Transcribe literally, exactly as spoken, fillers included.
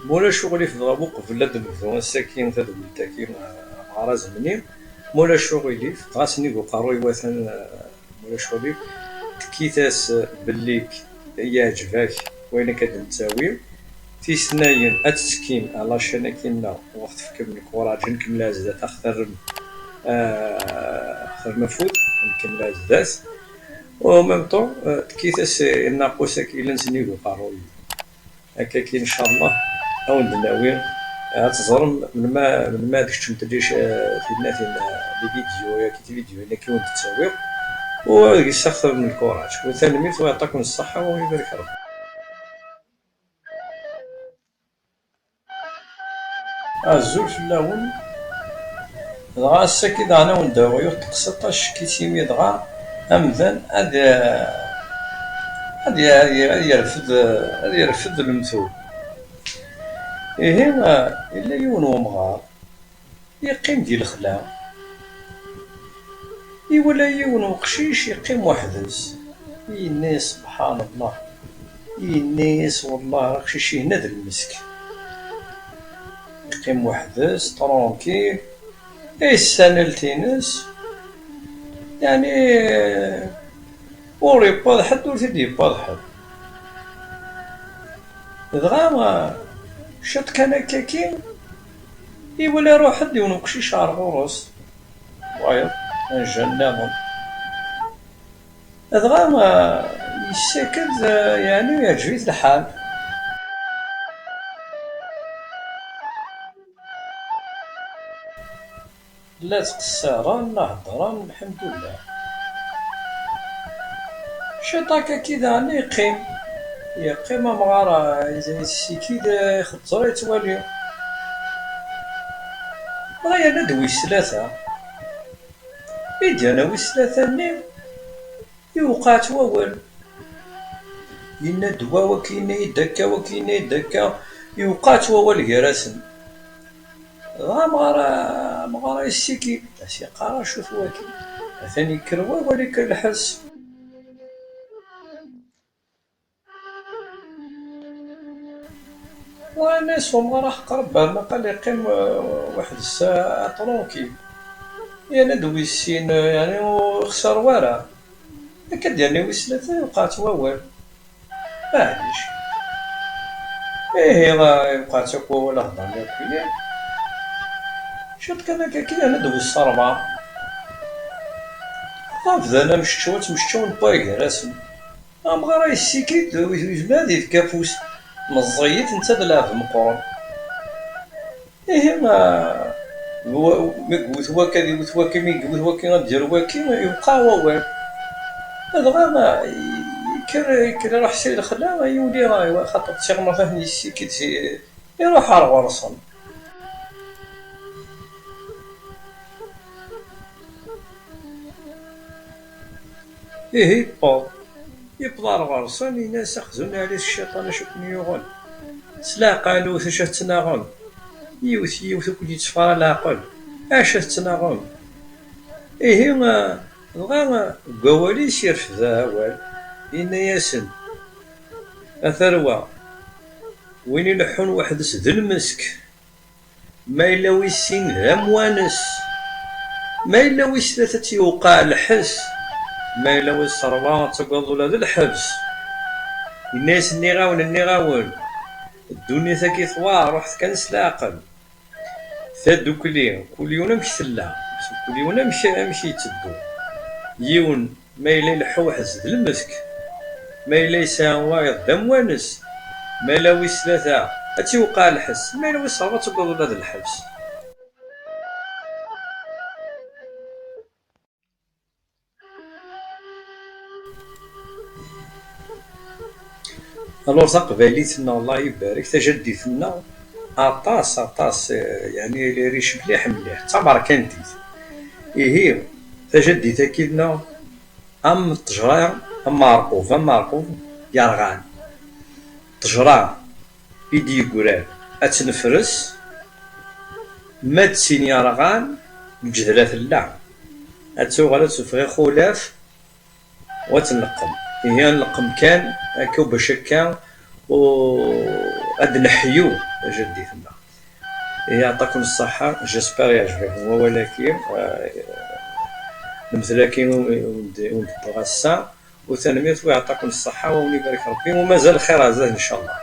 Ma ulac uɣilif dɣa, uqbel ad d-nebdu ass-agi tadwilt-agi, eh, amɣar azemni, ma ulac uɣilif, dɣa sennig uqerruy watan, eh, ma ulac uɣilif, tekkit-as belli yeɛǧeb-ak wayen akka d-nettawi. Tis tnayen, ad tettekkim ar la chaîne-agi-nneɣ, u ɣ-tefkem lkuraǧ, nkemmel ar zdat, ad ɣ-terrem, eh, ad ɣ-terrem afud, nkemmel ar zdat. U en même temps, eh, tekkit-as, eh, nnaqus-agi yellan sennig uqerruy. Akka-agi, ncallah, ad wen-d-nawi, ad teẓrem melmi, melmi ad keččent lic-, eh, tinatin, eh, les vidéos-agi, tividyu-agi i wen-d-ttawiɣ, u ad gis-, ad ɣ-terrem lkuraǧ. U tanemmirt, u yeɛṭikum ṣṣeḥḥa, u ibarek Rebbi. Azul fell-awen. Dɣa ass-agi daɣen ad wen-d-awiɣ yiwet teqsiṭ, acek-itt imi dɣa amdan ad, ad, ad yerfed, ad yerfed lemtul. Ihi, yella yiwen wemɣar yeqqim di lexla, iwala yiwen uqcic yeqqim weḥd-s. Yenna-yas: "Subḥan Allah." Yenna-yas: "Wellah, aqcic-ihin d lmesk." Yeqqim weḥd-s, tranquille, yessanalt-ines, yeɛni, ur yewwiḍ ḥedd, ur t-id-yewwiḍ ḥedd. Dɣa, ciṭ kan akkaki, iwala iruḥ-d yiwen uqcic ɣer ɣur-s, wayeḍ, anja nniḍen. Dɣa, yessaked, yeɛni yeɛǧeb-it lḥal. La ttqeṣṣiren, la heddren, lḥemdullah. Ciṭ akkaki daɣen yeqqim. Yeqqim amɣar, yessikid, ixeẓẓer, yettwali. Dɣa yerna-d wis tlata. I d-yerna wis tlata-nni, iwqeɛ-tt wawal. Yenna-d wa, waki yenna-yi-d akka, waki yenna-yi-d akka, iwqeɛ-tt wawal gar-asen. Dɣa amɣar, amɣar yessikid, as-yeqqar: "Acu-t waki? Atan yekker wawal, yekker lḥess." Dɣa yenna-yas umɣar: "Aḥeqq Rebbi, ar naqal yeqqim, eh, weḥd-s, eh, tranquille. Yerna-d wis sin, eh, yeɛni ur ixṣir wara. Akka d-yerni wis tlata, iwqeɛ-tt wawal." Maɛlic. Ihi, iwqeɛ-tt akk wawal, aɣdan akk-nni. Ciṭ kan akkaki, yerna-d wis ṛebɛa. Bdan amceččew, ttmecčawen wway gar-asen. Amɣar-a yessikid, ur yezmir ad yefk afus. Meẓẓiyit, netta d lɛebd meqqren. Ihi, ma, wa-, mi yewwet waki, ad yewwet waki, mi yewwet waki, ad d-yerr waki, yewqeɛ wawal. Dɣa, ma, yekker, yekker iruḥ si lexla, yuli, xaṭer d tiɣmert aten yessikid si, iruḥ ar ɣur-sen. Ihi, yewweḍ. Yewweḍ ar ɣer-sen, yenna-as: "Aqzun ɛli cciṭan acu ken-yuɣen? S leɛqel, wet acu tettnaɣem? Yiwet, yiwet ur ken-yetteffeɣ ara leɛqel. Acu tettnaɣem?" Ihi, dɣa, deg wawal-is yerfed awal, yenna-yasen: "A tarwa, win ileḥḥun weḥd-s d lmesk. Ma yella wis sin d amwanes. Ma yella wis tlata ad tt-yewqeɛ lḥess. Ma yella wis ṛebɛa ad tagadeḍ ula d lḥebs." Yenna-yas: "Nniɣ-awen, nniɣ-awen, ddunit-agi tewɛer, ruḥet kan s leɛqel. Tadukli, kul yiwen amek tella, kul yiwen amek, amek yetteddu. Yiwen ma yella ileḥḥu weḥd-s d lmesk, ma yella yesɛa wayeḍ d amwanes, ma yella wis tlata ad tt-iwqeɛ lḥess, ma yella wis ṛebɛa ad tagadeḍ ula d lḥebs." Alors, taqbaylit-nneɣ, Allah ibarek, tajaddit-nneɣ, aṭas, aṭas, eh, yeɛni, elle est riche mliḥ, mliḥ, d tamerkantit. Ihi, tajaddit-agi-nneɣ, am ṭṭejra, am meɛrqub, am meɛrqub yerɣan. Ṭṭejra i d-yeggran ad tt-nefres, ma d tin yerɣan, lǧedla tella. Ad tuɣal ad teffeɣ ixulaf, u ad tt-nleqqem. Ihi ad nleqqem kan akka, u bac akka, u ad neḥyu tajaddit-nneɣ. Ihi, yeɛṭaken ṣṣeḥḥa, j'espère yeɛjeb-aken wawal-agi, eh, lemtel-agi ur d-wwiɣ ass-a, u tanemmirt, u yeɛṭaken ṣṣeḥḥa, u awen-ibarek Rebbi, u mazal lxir ar zdat, ncallah.